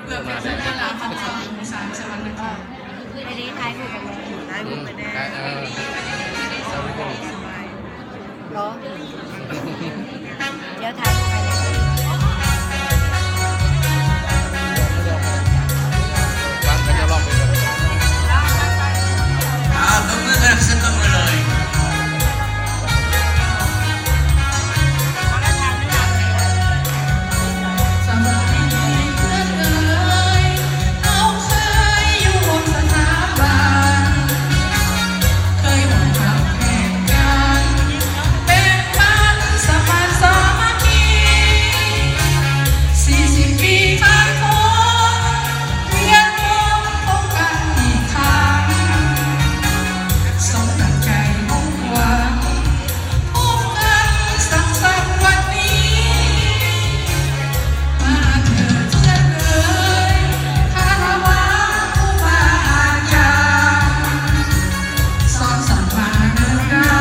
ເພື່ອເປັນສັນຍາລັກຂອງຊາວສະຫວັນນະເຂດ. ໄດ້ ໄດ້ຖ່າຍຮູບກັນບໍ່? ຖ່າຍຮູບໄປແດ່. ເອີ ເອົາໄປເບິ່ງ ເນາະ ດຽວຖ່າຍຮູບໄປແດ່. ຟັງເຂົາເຈົ້າຮ້ອງເພງກ່ອນ. ອ່າ ຕົບມືໃຫ້ເພິ່ນ ຕົບມືເລີຍ. ສະບາຍດີເພື່ອນເອີຍ ເຮົາເຄີຍຢູ່ຮ່ວມສະຖາບັນ ເຄີຍຮ່ວມຮັກແພງກັນ ແບ່ງປັນສະມານສາມັກຄີ ສີ່ສິບປີຜ່ານພົ້ນ ວຽນວົນພົບກັນອີກຄັ້ງ ສົມດັ່ງໃຈມຸ່ງຫວັງ ພົບກັນສັງສັນວັນນີ້ ມາເທີດເພື່ອນເອີຍ ຄາລະວະຄູບາອາຈານ ສອນສັມມານາກາ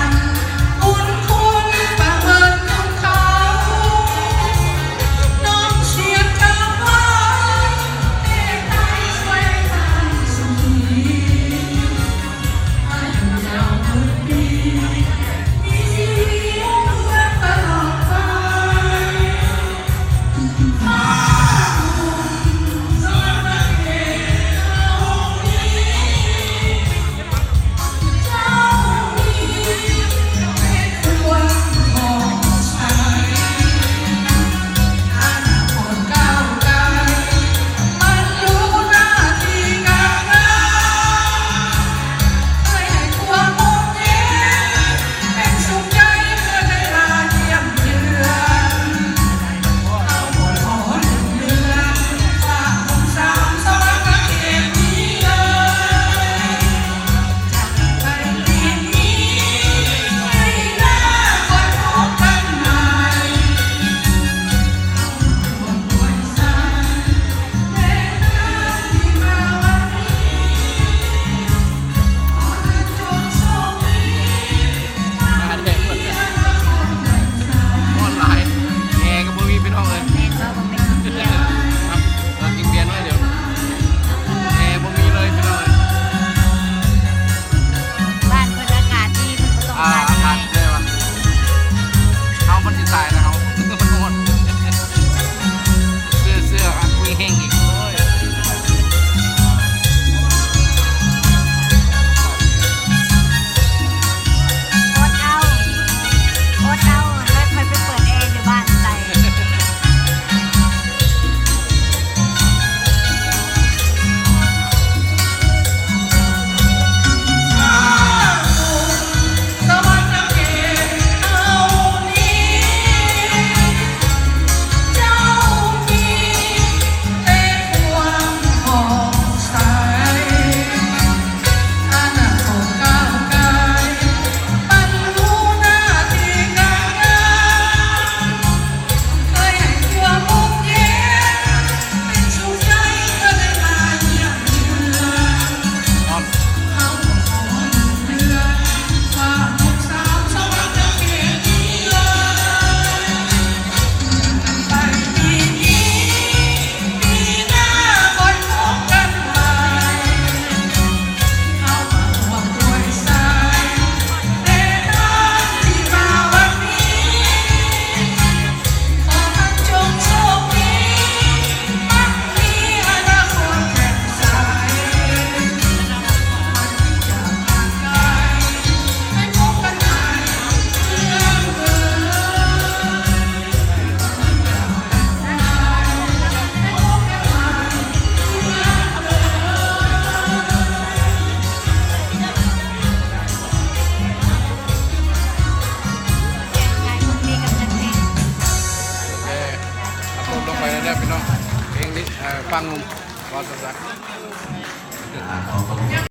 ນ ບຸນຄຸນປະເມີນຄຸນເຂົາ ນ້ອມສຽງກາບໄຫວ້ ເມດໄຕຊ່ວຍທາງສຸຂີ ອາຍຸຍາວໝື່ນປີ ມີຊີວິດເມືອງຕະຫຼອດໄປ. ຮ້ອນຫຼາຍ ແອກໍບໍ່ມີ ພີ່ນ້ອງເອີຍ. ແມ່ນບໍ່ ບໍ່ແມ່ນເຢັນ. ເອົາກິນເບຍໜ້ອຍດຽວ ແອບໍ່ມີເລີຍ ພີ່ນ້ອງເອີຍ. ບ້ານເພິ່ນອາກາດດີ ເພິ່ນບໍ່ຕ້ອງ ອ່າ ການ ອາກາດແດ່ວ່າ ເຮົາມັນຊິຕາຍແລ້ວ ເຮົາມັນຮ້ອນ. ເສື້ອ ເສື້ອ ອາ ຄຸຍແຮງອີກ ໂອ້ຍ. ອົດເອົາ ອົດເອົາ ແລ້ວຄ່ອຍໄປເປີດແອຢູ່ບ້ານໃສ່. ເອີ ເອົາລົງໄປແລ້ວເດີພີ່ນ້ອງ ເພງນີ້ ເອີ ຟັງກ່ອນຊັ້ນຊະ.